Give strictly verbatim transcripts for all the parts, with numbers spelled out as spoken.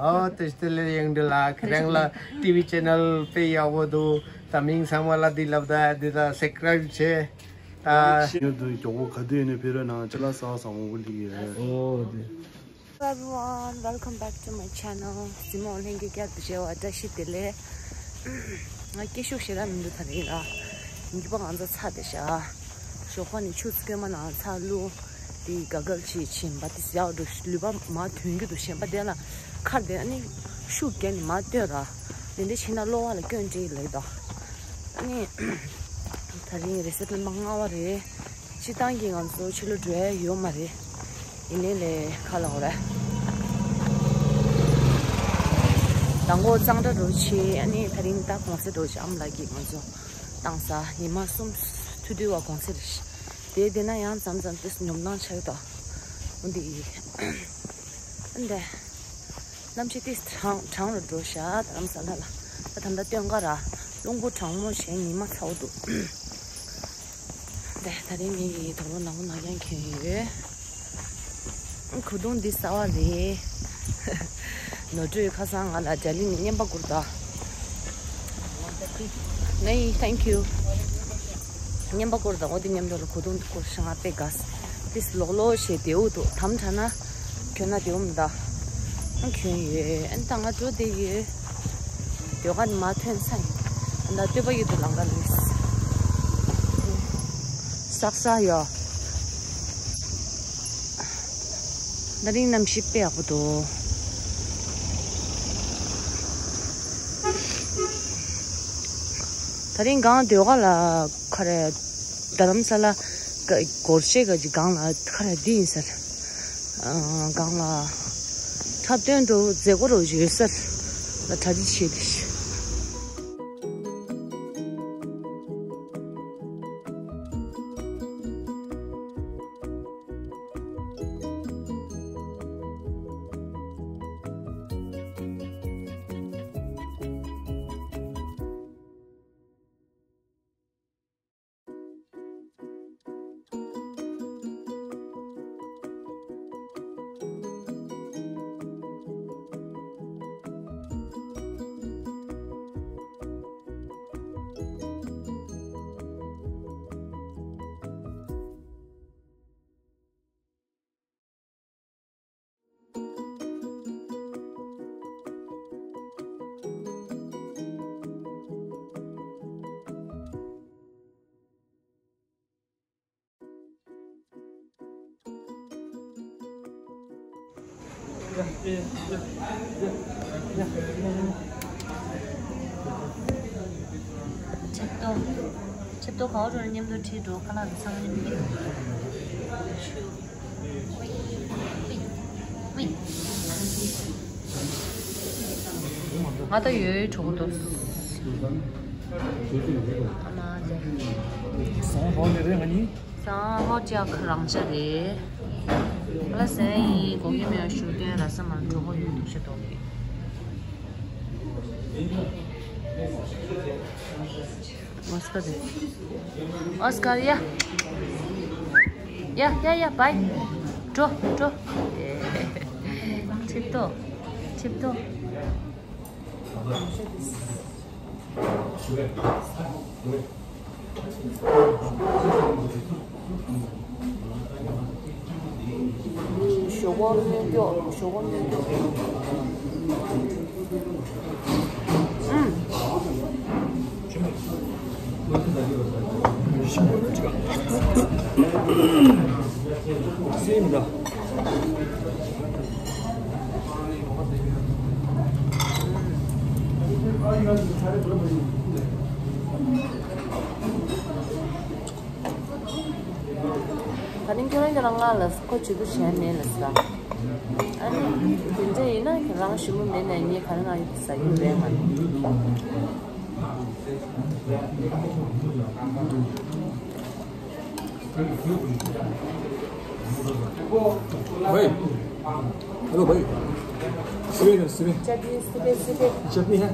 ཨོ་དེ་ལྟ་ལས་ཡང་འདི་ལ་ཁྱེད་རང་ལ་ཊི་ཝི་ཆེ་ནལ་དཔེ་ཡག་པོ་འདུག་ད་མིང་ཚང་མ་ལ་འདི་ལབ་ད་འདི་ད་སབ་སི་ཀ་རབ་བྱེད། ད་ཉེར་བདུན་མགྱོགས་པོ་ག་དུས་ནས་ཕེབས་རོགས་གནང་། ཅ་ལག་གསར་བཟང་པོ་ལི་ཡོད། ཨོ་དེ། Hello everyone, welcome back to my channel. སི་མོ་ལྷན་རྒྱས་བསྐྱར་དུ་མཇལ་བ་བཀྲ་ཤིས་བདེ་ལེགས། ང་སྐད་ཤུགས་ཞེ་དྲག་མི་འདུག་ད་རིང་ལ། ཉིན་གུང་པ་ང་ཚོ་ཚ་དེ་ཤ། ཞོགས་པ་ནས་ཆུ་ཚོད་སྐྱོད་མ་ནང་ཚ་བླུག་དེ་ག་གལ་ཆེ་ཆེན་པ་དེ་ཟ་འགྲོ་ལུས་པ་མ་ཐོན་རྒྱུ་འདུག་གཞན་པ་དེ་ལ་ཁར་དེ་ཨ་ནི་ཤུགས་རྒྱག་ནས་མ་སྟོན་ར། དེ་འདྲ་བྱས་ན་གློ་བ་ལ་སྐྱོན་འདྲ་ལེགས་དོ། ཨ་ནི་ད་རིང་རི་སེབ་ཤན་མ་ལྔ་པ་རེད། སྤྱིར་བཏང་གི་ང་ཚོ་ཕྱི་ལོགས་འགྲོ་ཡ་ཡོད་མ་རེད། ཡིན་ནའི་ལས་ཁ་ལ་འོ་ར། དང་པོ་གཙང་སྦྲ་འགྲོ་ཆེ་ཨ་ནི་ད་རིང་ད་གུང་སེང་འགྲོ་ཆེ་ཨ་མ་ལགས་ཀྱིས་ང་ཚོ་བཏང་ས་ཉི་མ་གསུམ་ཐུག་དུས་བ་གུང་སེང་རེད། དེ་དེ་ན་ཡང་མཚམས་མཚམས་ཏེ་ཉོབ་སྣང་ཆགས་ཡོད་དོ། འོ་འདི་ཡིན། འདི། གནམ་གཤིས་ཏིས་གྲང་གྲང་རུ་འགྲོ་ཤག་རྡ་རམ་ས་ལ་ལ། ད་ད་ལྟ་སྟོན་ཁ་ར། རླུང་བུ་གྲང་མོ་བྱས་ཉི་མ་ཚ་བོ་འདུག་འདི་ད་རིང་ངེད་ཀྱི་དོག་རོ་ནག་པོ་ནག་རྐྱང་གྱོན་ཡོད། གོས་ཐུང་འདི་གསར་བ་རེད། ནོར་བུས་ཁ་སང་ང་ལ་རྒྱ་གླིང་ནས་རྔན་པ་བསྐུར་ད། ངའི་thank you། རྔན་པ་བསྐུར་དང་འོ་དེ་མཉམ་དུ་ལ་གོས་ཐུང་འདི་བསྐུར་ཤག་ང་དཔེ་དགའ། ཏིས་ལོག་ལོག་ཞེས་བདེ་བོ་འདུག་དམ་དྲགས་ན་གྱོན་ན་བདེ་བོ་མི་འདུག་ཨ་གྱོན་ཡོད། ཨ་ནི་ད་ང་འགྲོ་བསྡད་ཡོད། ཟློས་གར་མ་ཐོན་ས་ཡིན། ཨ་ད་སྟོད་པ་ཡུལ་དུ་ལང་ག་ལུས། སག་ས་ཡོ། ད་རིང་གནམ་གཤིས་དཔེ་ཡག་པོ་འདུག་ད་རིང་གང་ཟློས་གར་ལ་ཁ་རེ། རྡ་རམ་ས་ལ་ག་སྒོར་གཞས་ག་ཅིག་སྒང་ལ་ཁ་རེ་འདི་ཡིན་ཟེར། ཨ་སྒང་ལ་འཁྲབ་སྟོན་འགྲོ་མཛད་སྒོ་རུ་ཡོད་ཟེར་ལ་གྲ་སྒྲིག་བྱེད་དེ། ཆབ་ཏོ། ཆབ་ཏོ་ག་བ་འགྲོ་ན་མཉམ་དུ་ཁྲིད་འགྲོ་ཁ་ལག་གི་ཚང་མ་མཉམ་དུ། ང་ད་ཡོད་གྲོགས་པོ་འདུག་ཨ་མ་ལེ། སང་ཧོ་ནི་རེད་ང་གཉིས། སང་ཧོ་ཅག་རང་ཅག་རེད། ང་ལ་ཟས་ཡིན་གོ་གི་མེད་ཞུ་དོན་ར་ས་མ་གྲོགས་པོ་ཡོད་འདུག་ཤ་དོག་གི། ཨོ་སི་ཀར་རེད། ཨོ་སི་ཀར་ཡ། ཡ་ཡ་ཡ་བའི། འགྲོ་འགྲོ། ཁྲིད་དོ། ཁྲིད་དོ། ཞོག་ཁོག་སྨྱོ་སྐྱོག་ཞོག་ཁོག་སྨྱོ་སྐྱོག་ཨུམ། སེམས་ལ། ད་ནི་ཁྱོད་རང་ཁྱོད་རང་ང་ལ་ཁོ་བྱེད་དུ་གཞན་མེད་ལ་ཟེར། ཨ་ནི་དེ་འདྲ་ཡིན་ན་ཁྱོད་རང་ཞུ་མུ་མེད་ནས་ངས་ག་རེ་གནང་ཡོད་ཟ་རྒྱུ་རེད་མ་རེད། भाई, हेलो भाई। सिबे, सिबे। चटनी, सिबे, सिबे। चटनी है?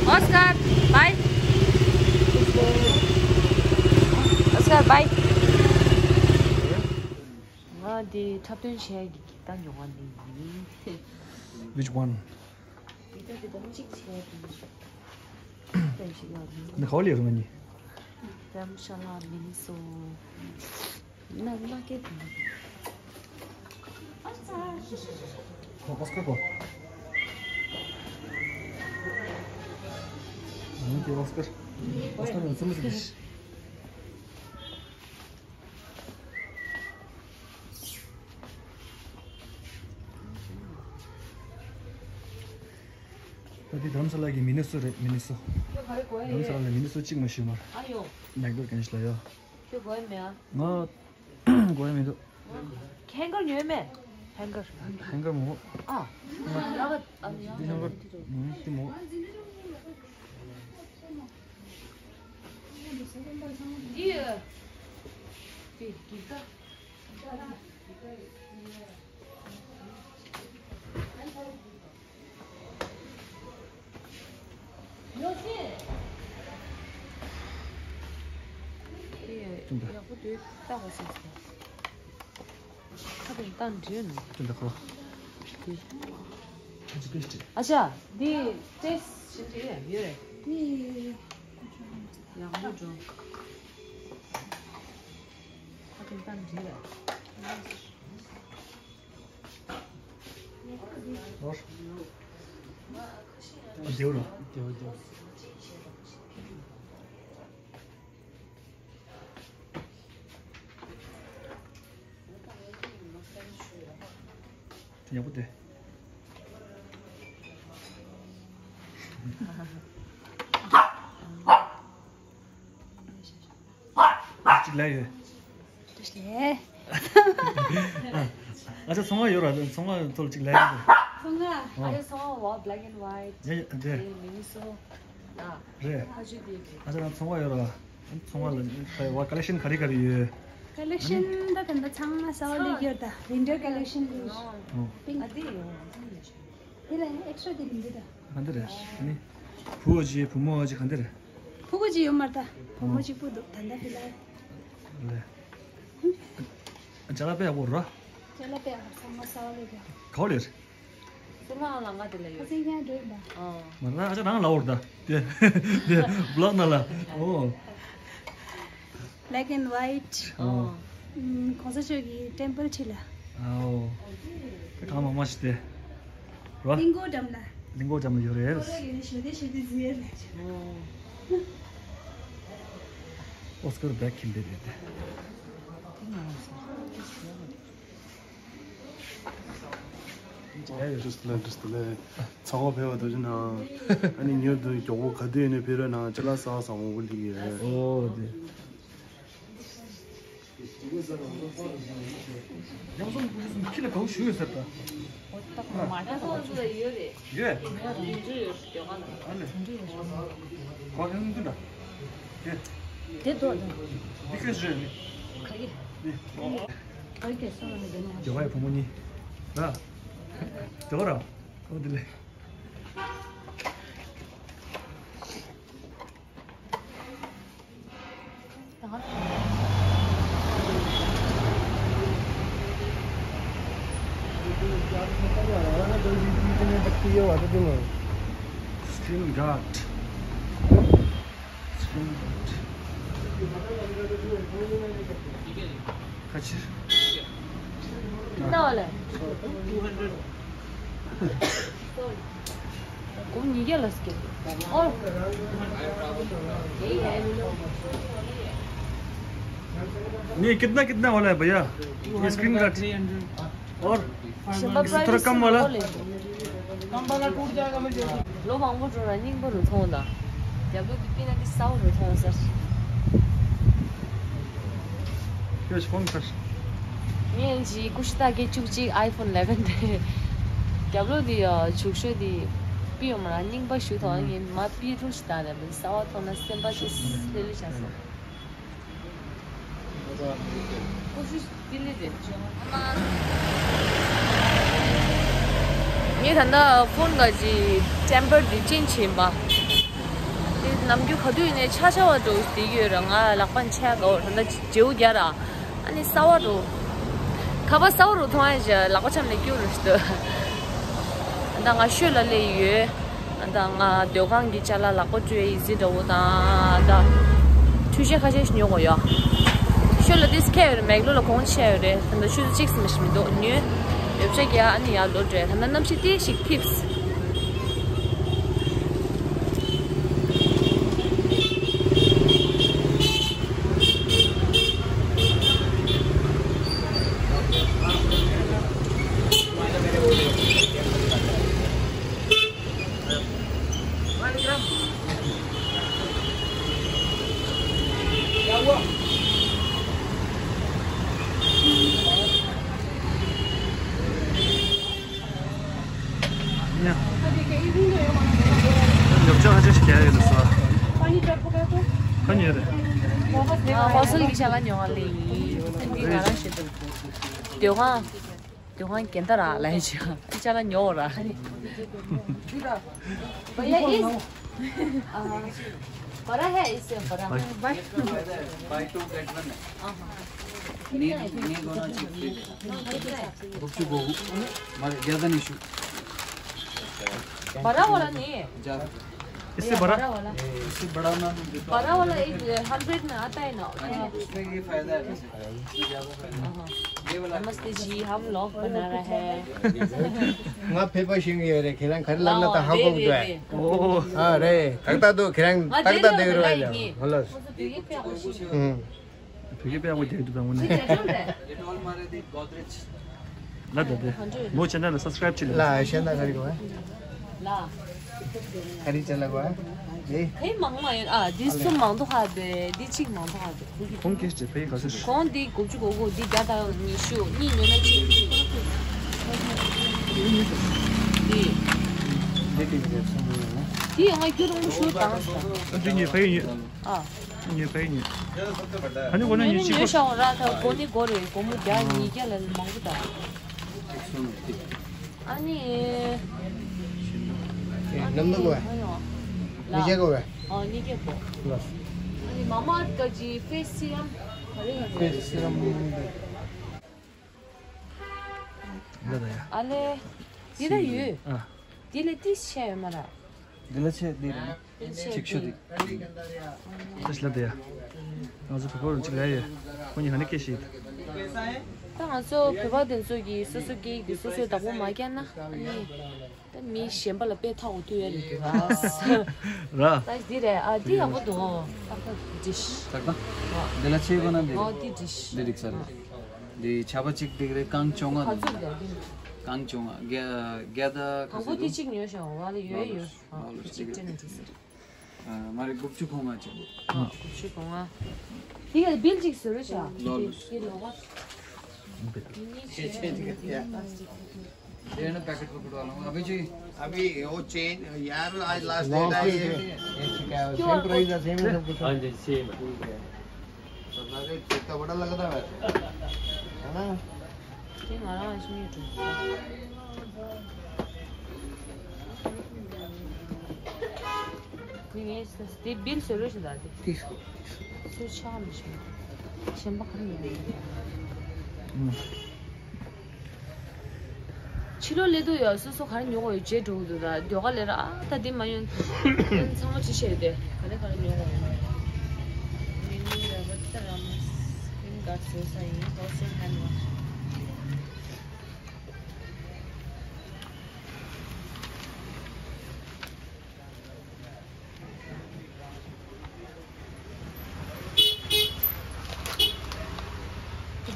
Oscar, bye. Oscar, bye. ང་འདི་འཁྲབ་སྟོན་བྱས་ཀྱི་ད་མྱོང་བ་འདི་ཡིན། Which one? འདི་ད་འདི་ད་གཅིག་བྱས་འདི། ནི་ག་བ་ལས་རུང་ནི། རམ་ཤ་ལ་མིན་སོ། ན་ན་ཀེ་དང་། ཁོ་ཨོ་སྐར་གོ། ཨོ་སྐར། ཨོ་སྐར་ནི་ཙམ་ཞིག་ད་འདི་རྡ་རམ་ས་ལ་གི་མི་ནི་སོ་རེད། མི་ནི་སོ། རྡ་རམ་ས་ལ་ལ་མི་ནི་སོ་གཅིག་མ་ཞུས་མར། ཨ་ཡོ། ལེགས་འགྲོ་གན་ཞིག་ལ་ཡོ། ཁྱོད་གོ་ཡ་མེད་ཨ། ང་གོ་ཡ་མི་འདུག་ཁེན་གར་ཉོས་མེད། ཧེང་གར། ཧེང་གར་མོ། ཨ། ཡ་ག་ཨ་ཡ་འདི་ཧེང་གར་ཨ་འདི་མོ། འདི་འདི་གི་ཀ་ཡག་པོ་འདུག་ལྟ་ག་ཟེར་སོང་། ཁ་དང་ཏང་འདྲེས་ནོ། ཨ་ཅག་འདི་ཏེས་ཤིན་ཏུ་ཡོད་རེད། ཡག་པོ་འགྲོ། ཁ་དང་ཏང་འདྲེས་རེད། ལོར། ལྡེའུ་རོ། ལྡེའུ་ལྡེའུ། ཡག་པོ་དེ། གཅིག་ལས་ཡོད། ཏུ་ཤེ། ཨ་ཅག་ཚོང་བ་ཡོད་ར། ཚོང་བ་ཐོག་གཅིག་ལས་ཡོད། ཚོང་བ། ཨ་ཅག་ཚོང་བ་བ་black and white། ཡ་ཡ་དེ། མི་ནི་སོ། ཨ། རེད། ཨ་ཅག་ཚོང་བ་ཡོད་ར། ཚོང་བ་ལ་བ་collection ག་རེ་ག་རེ་ཡོད། collection ད་ད་ད་ཚང་མ་གསར་པ་ལས་ཡོད་ད། winter collection ཨོ། pink ཨ་དེ་ཡོད། དེ་ལ་extra དེ་མི་འདུག་ད། ག་འདི་རེད། ནི། བུ་བོ་ཅི་བུ་མོ་ཅི་ག་འདི་རེད། ཕྲུ་གུ་ཅིག་ཡོད་མ་རེད་ད། བུ་མོ་གཅིག་པུ་འདུག་ད་ལྟ་ཕི་ལ། ལེ། ཅ་ལག་དཔེ་ཡག་པོ་རེད། ཅ་ལག་དཔེ་ཡག་པོ་ཚང་མ་གསར་པ་ལས་རེད། ག་བ་ལས་རེད། སུ་ལ་ལ་ང་དེ་ལ་ཡོད། ཁ་སང་ཡང་འགྲོ་ཡིན་པ། ཨོ། མ་ལ་ཨ་ཅག་རང་ལ་འོར་ད། དེ་དེ་vlog ནང་ལ། ཨོ། Black and white། ཨོ། ཨམ། གོང་ས་མཆོག་གི་temple ཁྲིད་ལ། ཨོ། དེ་གང་མང་མང་ཞིག་དེ། རོ། ལིང་གོ་འགྲམ་ལ། ལིང་གོ་འགྲམ་ལ་ཡོད་རེད། ཁོ་ར་གི་ནི་ཞོ་དེ་ཞོ་དེ་ཟེར་ལ། ཨོ། ཨོ་སྐར་བེག་ཁྱིམ་དེ་རེད་དེ། ཨེ་ཡོད། འདྲི་སྟེ་ལེ། འདྲི་སྟེ་ལེ། ཚོང་བ་ཕེབས་པ་དུ་ཅི་ན། ཨ་ནི་ཉེར་བདུན་མགྱོགས་པོ་ག་དུས་ནས་ཕེབས་ར་ན་ཅ་ལག་གསར་བཟང་པོ་ལི་ཡོད། ཨོ་དེ། ཡང་སོང་ཁུ་སུམ་ཁྱི་ལ་གའུ་ཞུ་ཡོད་ཟེར་ད། ཨོ་ད་མ་ད་ཁོང་ཚོ་ལ་ཡོད་རེད། ཡོད། ཡོད་རེད། འདི་འདྲ་ཡོད་ཤི་དེ་ག་ལ། ཨ་ལེ། འདི་འདྲ་ཡོད་ཤི། གོ་ཡང་འདི་འདྲ། དེ། དེ་ཏོ་ཏོ། འདི་ཁྱོད་ཞུ་ཡོད་ནི། ག་གི། འདི། ག་གི་སོང་ནི་འདི་ནི། དེ་བ་ཡི་བུ་མོ་གཉིས། ར། དེ་བ་ར། ཨོ་འདི་ལེ། Screen guard. Screen guard. ཁ་ཕྱིར། ན་བ་ལེ། གོང་ཉིས་བརྒྱ་ལ་སྐྱེལ། ཨོ། नहीं, कितना कितना वाला है भैया? ये स्क्रीन गार्ड। और इससे थोड़ा कम वाला। ལོ་མང་པོ་འགྲོ་ར་རྙིང་པ་རུ་མཐོང་ད། རྒྱབ་ལོགས་ཀྱི་པི་ན་འདི་གསར་པ་རུ་མཐོང་ཟེར། ཁྱོད་ཕོན་ཁར། ངས་ཅི་ཀུ་ཤུ་ཏ་གེ་བཅུ་གཅིག iPhone eleven དེ། རྒྱབ་ལོགས་འདི་ཡ་བྱུག་ཤོས་འདི། པི་ཡོང་མ་ར་རྙིང་པ་ཞུ་ཐོག་ངས་མ་པི་རུ་ཞིག་ད་རེད་མིན་གསར་པ་མཐོང་ན་སེམས་པ་ཅི་སེ་ལུ་བྱ་སོང་། ངས་ད་ལྟ་ཕོན་ག་ཅིག་ཊེམ་པར་དེ་ཅན་བྱིན་པ། དེ་ནམ་རྒྱུན་ག་དུས་ཡིན་ནའི་ཆག་ཆག་བ་འགྲོ་དེ་ཡོད་ར། ང་ལག་པ་ཆག་ག་བ་ད་ལྟ་བརྗེ་བོ་རྒྱག་ར། ཨ་ནི་གསར་བ་རུ། ཁ་པར་གསར་བ་རུ་མཐོང་ཡ་ཞིག་ལག་པ་འཆམ་ནས་སྐྱུར་རུ་ཞིག་འདུག་ད་ང་ཤོད་ལ་སླེབས་ཡོད། ད་ང་སྡོད་ཁང་གི་ཅ་ལག་ལག་པ་བཀྲུ་ཡ་ཡི་ཟི་འདྲ་བོ་དང་། ད་འཕྲུལ་ཆས་ཁ་ཤས་ཤིག་ཉོ་དགོས་ཡོད། ཤོད་ལ་དེ་ཁྱེར་ཡོད་རེད། མེག་ལོ་ལ་གོང་ཆེ་ཡོད་རེད། ད་ལྟ་ཆུ་ཚོད་གཅིག་ཙམ་ཞིག་མི་འདུག་ཉོས། ཡོད་ཆ་གི་ཨ་ནི་ཡར་ལོག་འགྲོ། ད་ལྟ་གནམ་གཤིས་ཏོག་ཙམ་ཕྱིས། ཡབ་ཆ་ཧ་ཅང་ཞིག་རྒྱག་ཡོད་ལ་སོ། ཁ་ཉེ་རེད། ཧོ་སོལ་གྱི་ཤ་ལ་ཉོ་བ་ལེ་ཡིན། འདི་ང་རང་ཞེ་དྲག་སྡོད་ཁང་། དེ་ཁང་གན་ད་ར་ལ་ཡ་ཅི་ཅ་ལ་ཉོ་ར། भैया, इस बड़ा है, इससे बड़ा। Bye. Buy two get one है। नहीं, नहीं, दोनों चीज फ्री है। गुपचुप हो, मार ज्यादा नहीं शू। बड़ा वाला नहीं है। ज्यादा। इससे बड़ा? बड़ा वाला। इससे बड़ा ना। बड़ा वाला एक हंड्रेड में आता है ना। हाँ जी, उसमें ये फायदा है वैसे। ये ज्यादा फायदा है। ये वाला। नमस्ते जी, हम व्लॉग बना रहे हैं। ང་ཕེབས་པ་ཤེས་ཀྱི་ཡོད་རེད། ཁྱེད་རང་ག་རེ་ལབ་ན་ད་ཧ་གོ་གི་འདུག་ཨ། ཨོ། ཨ་རེད། ཏག་ཏག་འདུག་ཁྱེད་རང་ཏག་ཏག་བསྡད་ཀྱི་རེད་ལ། ཧོ་ལོ། བོད་སྐད་དཔེ་ཡག་པོ་རྒྱག་གི་འདུག་ད་དངོས་གནས། ལ་ད་དེ་མོ་ཆེ་ན་ལ་སབ་སི་ཀ་རེབ་བྱེད་ལ། ལ་ཤེས་ན་ག་རེ་གོ་ལ། ག་རེ་བྱེད་ལ་གོ་ཨེ། ཁའི་མང་མ་ཡོད་ཨ། འདི་གསུམ་མང་དུ་ཧ་དེ་འདི་གཅིག་མང་དུ་ཧ་དེ། ཁོང་སྐད་ཆ་ཕའི་ག་ཚོད་རེད། ཁོང་འདི་དགུ་བཅུ་གོ་དགུ། འདི་བརྒྱ་དང་ཉི་ཤུ། གཉིས་ཉོས་ན་གཅིག་འདི། འདི་ཡང་ང་རྒྱུ་རུང་ཞུ་དང་། འདི་ཉོས་ཕའི་ཉོས། ཨ། ཉོས་ཕའི་ཉོས། ཨ་ནི་གོ་ན་ཉོས་ཉོས་གཅིག་གོ། ཉོས་ཤག་ར། ད་གོ་ནི་གོ་རེད། སྒོར་མོ་བརྒྱ་ཉིས་བརྒྱ་ལས་མང་པོ་དང་། ཨ་ནི། ཨེ་ནམ་ནུ་གོ་བས། ཉི་བརྒྱ་གོ་བས། ཨོ་ཉི་བརྒྱ་གོ། ལགས། ཨ་ནི་མ་མ་ཀ་ཅི་ཕེ་སི་རམ་ག་རེ་ཡོད་རེད། ཕེ་སི་རམ་ལ་ད་ཡ། ཨ་ལེ། འདི་ད་ཡོད། ཨ། འདི་ལས་ཏིས་ཆེ་ཡོད་མ་ར། འདི་ལ་ཆེ་འདི་རེད། ཅིག་ཤོད་དེ། ད་ཤི་ལ་དེ་ཡ། ང་ཚོ་བོད་པ་རུ་ཅིག་ལ་ཡ། ཁོ་གཉིས་ཧ་ནི་སྐད་ཤེས། ད་ང་ཚོ་བོད་པ་དེ་ཚོ་གིས་སོ་སོ་སྐད་ཡིག་དེ་སོ་སོའི་བདག་པོ་མ་རྒྱག་ན་ཨ་ནི། ད་མི་གཞན་པ་ལ་དཔེ་ཐག་འོ་དུས་ཡ་རེད་འདུག་ཨ། ར། ད་འདི་རེད་ཨ། འདི་ཡག་པོ་འདུག་ཨོ། ཏག་ཏག་འདི་ཤི། ཏག་ཏག་འདི་ལ་ཆེ་གོ་ན་འདི། ཨོ་འདི་འདི་ཤི། འདི་རིགས་ས་རེད། འདི་ཆ་པ་གཅིག་འདི་རེད། རྐང་བཅོ་ལྔ་འདི། ག་ཚོད་རེད་འདི། རྐང་བཅོ་ལྔ་བརྒྱ་བརྒྱ་དང་ག་ཚོད་འདུག་དང་པོ་འདི་གཅིག་ཉོས་ཤག་ཨོ། ང་ལ་ཡོད་ཡོད། ཨོ་ལོ་གཅིག་སྤྲད་ན་འགྲིག་ས་རེད། ཨ། མ་རེད། དགུ་བཅུ་གོ་ལྔ་བྱས། ཨ། དགུ་བཅུ་གོ་ལྔ། དེ་ག་བིལ་གཅིག་བཟོ་རོགས་བྱ། ལོ་ལོ། དེ་ལོ་བ། ये ना पैकेट पकड़वा लो अभी जी। अभी वो चेंज यार, आज लास्ट डेट है ये। सेम प्राइस है, सेम है सब कुछ। हाँ जी, सेम है। ठीक है। सरदार जी, कितना बड़ा लगता है वैसे, है ना? ये हमारा इसमें དེ་བིལ་བཟོ་རོགས་ཞེས་ད་དེ། དེ་སུ་ཆགས་མི་ཤེས། གཞན་པ་ག་རེ་ཡོད་རེད། ཕྱི་ལོགས་སླེབས་དུས་ཡང་སོ་སོ་ག་རེ་ཉོ་དགོས་ཡོད་བརྗེད་འགྲོ་གི་འདུག་ད་ཟློས་གར་ལས་ར། ཨ་ད་འདི་མ་ཉོན། ཚང་མ་ཅི་བྱས་ཏེ་ག་རེ་ག་རེ་ཉོ་དགོས་ཡོད། Mini Ravataramas, Green Guard Society, Wholesale Hand Wash.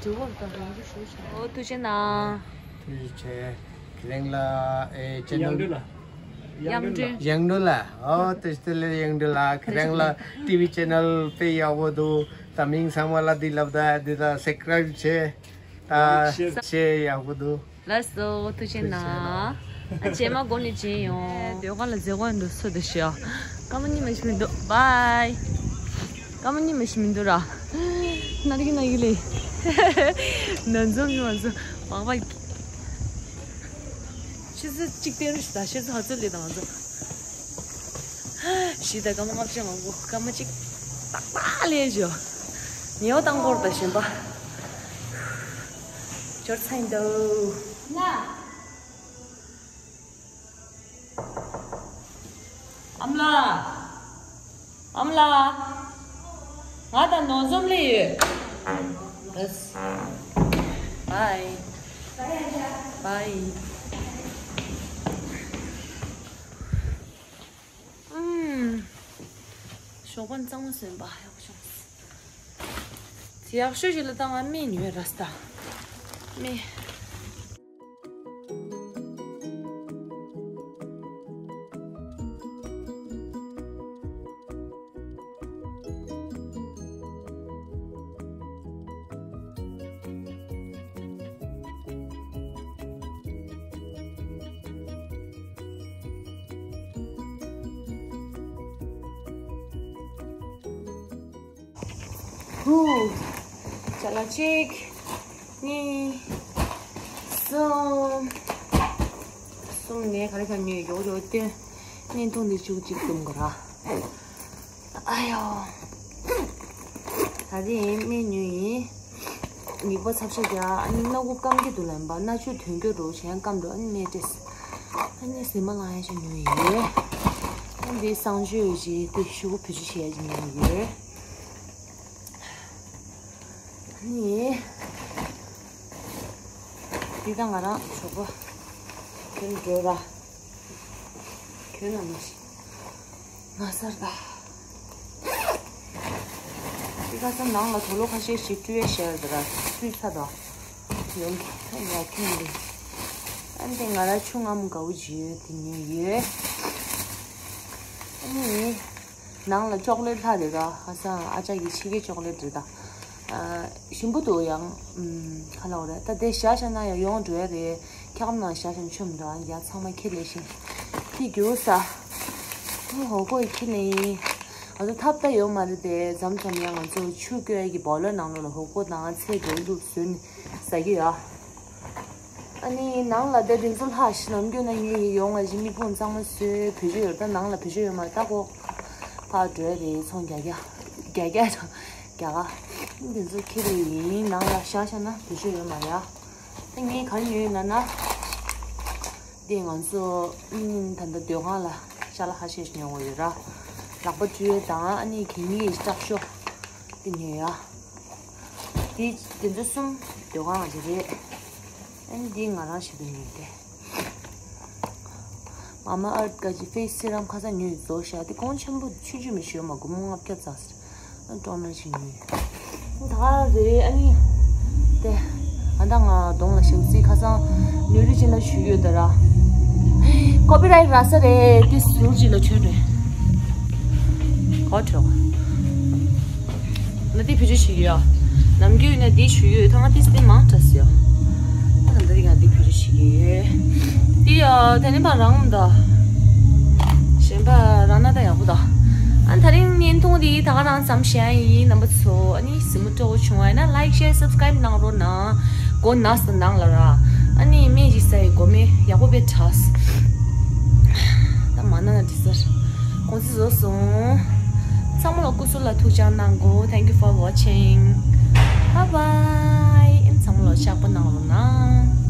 ཨོ་ཐུགས་རྗེ་གནང་། ཐུགས་རྗེ་ཆེ། ཁྱེད་རང་ལ་ཨེ་ཅེ་ནལ། དབྱངས་སྒྲོན། དབྱངས་སྒྲོན་ལ། ཨོ་ཐུགས་རྗེ་ཆེ་དབྱངས་སྒྲོན་ལ། ཁྱེད་རང་ལ་ཊི་ཝི་ཅེ་ནལ་དཔེ་ཡག་པོ་འདུག་ད་མིང་ཚང་མ་ལ་འདི་ལབ་ད་འདི་ད་སབ་སི་ཀ་རེབ་བྱེད། ད་ཆེ་ཡག་པོ་འདུག་ལགས་སོ། ཐུགས་རྗེ་གནང་། ཨ་རྗེས་མ་སྒོ་ནས་མཇལ་ཡོང་། ཟློས་གར་ལ་མཛེས་སྒོ་འདུག་སོ་འདུག་ཤག་སྐར་མ་གཉིས་མ་ཞིག་མི་འདུག་བཱའི། སྐར་མ་གཉིས་མ་ཞིག་མི་འདུག་ར། ན་རིག་ན་ཡི་ལེ། ན་འཛོམས་ཡོང་ང་ཚོ་མང་པ། ཤི་ཚེ་གཅིག་སྟེར་རོགས་ཞུ་ད། ཤི་ཚེ་ཧ་ཚོད་ལས་དང་ང་ཚོ་ཞི་ད་སྐར་མ་ལྔ་བཅུ་ང་དགུ་སྐར་མ་གཅིག་ཏག་ཏག་ལས་ཞོ། ཉེ་བ་དང་སྐོར་དང་གཞན་པ་འབྱོར་ཚ་ཡིན་འདུག་ཨ་མ་ལགས། ཨ་མ་ལགས། ང་དང་ནོར་འཛོམས་ལས་ཡོད། ཨ། བའི། བའི། ཨུམ། ཞོགས་པ་གཙང་མ་སོན་པ་ཡག་པོ་བྱུང་། དེ་ཡག་ཤོས་ཤིག་ལ་ད་ང་སྨན་ཉོས་ར་སྟ། སྨན། ཧུ། ཅ་ལག་གཅིག་གཉིས། གསུམ། གསུམ་ནས་ག་རེ་ག་ཉོས་ཡོག་ཡོག་སྟོན། བརྙན་ཐུང་འདི་བཅུ་གཅིག་བཏུམ་ག་ར། ཨ་ཡོ། ད་རིང་སྨན་ཉོས་ཡིན། མིད་པ་ཚབས་ཆེ་རྒྱག་ཨ་ནི་སྣ་ཁུག་སྐམ་གྱི་འདུག་ལབ་པ། སྣ་ཆུ་དོན་སྐྱོ་འགྲོ་གཞན་སྐམ་འགྲོ། ཨ་ནི་སྨན་སྤྲད། ཨ་ནི་ཟི་མ་ལང་ཡ་ཞིག་ཉོས་ཡོད། ཨ་ནི་འདི་གསང་སྤྱོད་ཡོད་ཅིག་དེ་ཤུ་གུ་བེད་སྤྱོད་བྱེད་ཡ་ཅིག་ཉོས་ཡོད། ཨ་ནི། འདི་ད་ང་རང་ཞོགས་པ་གྱོན་འགྲོ་ར། གྱོན་ན་མ་ཤི། ང་སར་ད། འདི་ཁ་སང་ནང་ལ་དུག་ལོག་ཁ་ཤས་ཤིག་བཀྲུས་ཡས་བཞག་ཡོད་ར། བཀྲུས་ཚར་ད། ཡོང་ཡ་ཁྱོད་འདི། ཨ་ནི་ང་ར་ཆུ་ངམ་དགའ་བོ་བྱེད་ཡོད་དེ་ཉོས་ཡོད། ཨ་ནི། ནང་ལ་ཅོག་ལེ་ལྷག་རེད་ད། ཧ་སང་ཨ་ཅག་གི་ཕྱི་གའི་ཅོག་ལེ་རེད་ད། ཨ། ཞིམ་པོ་འདུག་ཡང་། ཨམ། ག་ལབ་རེད་ད། དེ་བཞག་བཞག་ན་ཡང་ཡོང་འགྲོ་ཡ་རེད། ཁྱེད་རང་ནང་བཞག་བཞག་ཆུ་མི་འདུག་ཨ་ཡ་ཚང་མ་ཁྱེར་ལེ་ཤིང་། དེ་རྒྱུ་ས། ཨ། ཧོ་ཀོ་ཡི་ཁྱེར་ལེ་ཡིན། ང་ཚོ་ཐབ་ད་ཡོད་མ་རེད་དེ། མཚམས་མཚམས་ཡང་ང་ཚོ་ཆུ་སྐྱོ་ཡ་གི་བོ་ལོ་ནང་ལོགས་ལ་ཧོ་ཀོ་དང་ཚལ་འགྲོ་བླུགས་བཟོས་ནས་ཟ་གི་ཡོད། ཨ་ནི་ནང་ལ་བསྡད་དེ་ཚོ་ལྷག་ཤི་ནམ་རྒྱུན་ན་ངེད་ཀྱི་ཡོང་ང་ཞིག་མིག་ཕུང་གཙང་མ་བཟོས་བེད་སྤྱོད་ཡོད། ད་ནང་ལ་བེད་སྤྱོད་ཡོད་མ་རེད་ད་ཀོ། ཕར་འགྲོ་ཡ་རེད་ཚོང་རྒྱག་རྒྱག་རྒྱག་རྒྱག་རྒྱག་ག་དེ་ཚོ་ཁྱེར་ཡིན། ནང་ལ་བཞག་བཞག་ན་བེད་སྤྱོད་ཡོད་མ་རེད་ཨ། ད་ངས་ག་རེ་ཉོས་ཡོད་ལབ་ན། དེ་ང་ཚོ་ཨིན་ད་ལྟ་སྡོད་ཁང་ལ་ཤ་ལ་ཧ་ཤེས་ཉོ་དགོས་ཡོད་ར། ལག་པ་བཀྲུ་ཡས་དང་ཨ་ནི་གད་སྙིགས་སྐྲག་ཤོག་དེ་ཉོས་ཡ། དེ་དེ་ཚོ་གསུམ་སྡོད་ཁང་ལ་དེ་རེད། ཨ་ནི་འདི་ང་རང་ཞིག་ཏུ་ཉོས་ཏེ། མ་མ་ཨར་ཀ་གི་ཕེ་སི་རམ་ཁ་སང་ཉོས་བཟོ་བཞག་དེ་གོང་ཆེན་པོ་ཆུང་ཆུང་མི་ཞོ་མ་སྒོར་མོ་ལྔ་བརྒྱ་ཙམ་ཟེར། ཨ་ཊོ་ནར་ཞིག་ཉོས། ད་ག་རེད་ཨ་ནི། དེ། ཨ་ད་ང་གདོང་ལ་ཞིག་རྩིས་ཁ་སང་ནུ་རི་ཅི་ན་ཞུ་ཡོད་ད་ར། ཀོ་པི་རའིཊ་རག་ས་རེད་དེ་ཟུར་ཅིག་ལ་ཆུ་རེད། གོ་ཆོག་ང་འདི་བེད་སྤྱོད་བྱེད་ཀྱི་ཡོད། ནམ་རྒྱུན་ན་འདི་ཞུ་ཡོད་ད་ང་ཏིས་འདི་མང་དྲགས་ཡོད། ད་ད་འདི་ང་འདི་བེད་སྤྱོད་བྱེད་ཀྱི་ཡོད། འདི་ཡ་དེ་ནི་པ་རང་ད། གཞན་པ་རང་ན་ད་ཡག་པོ་ད། ཨ་ད་རིང་བརྙན་ཐུང་འདི་ད་ག་རང་ཙམ་བཤད་ཡིན་རྣམ་པ་ཚོ། ཨ་ནི་གཟིགས་མོ་སྤྲོ་བོ་བྱུང་བ་ཡིན་ན་ལའིཀ་ཤེར་སབ་སི་ཀ་རའིབ་གནང་རོགས་གནང་། མགོ་ན་ས་ནང་ལ་ར། ཨ་ནི་སྨན་ཞིག་ཟ་ཡི་མགོ་མེ་ཡག་པོ་དཔེ་དྲགས། ད་མ་ན་ན་དྲི་ཟར། གོང་ཚིག་བཟོ་སོང་། ཚང་མ་ལ་སྐུ་གཟུགས་ལ་ཐུགས་ཅག་གནང་གོ Thank you for watching. Bye bye. ཨིན་ཚང་མ་ལ་ཤག་པ་གནང་རོགས་གནང་།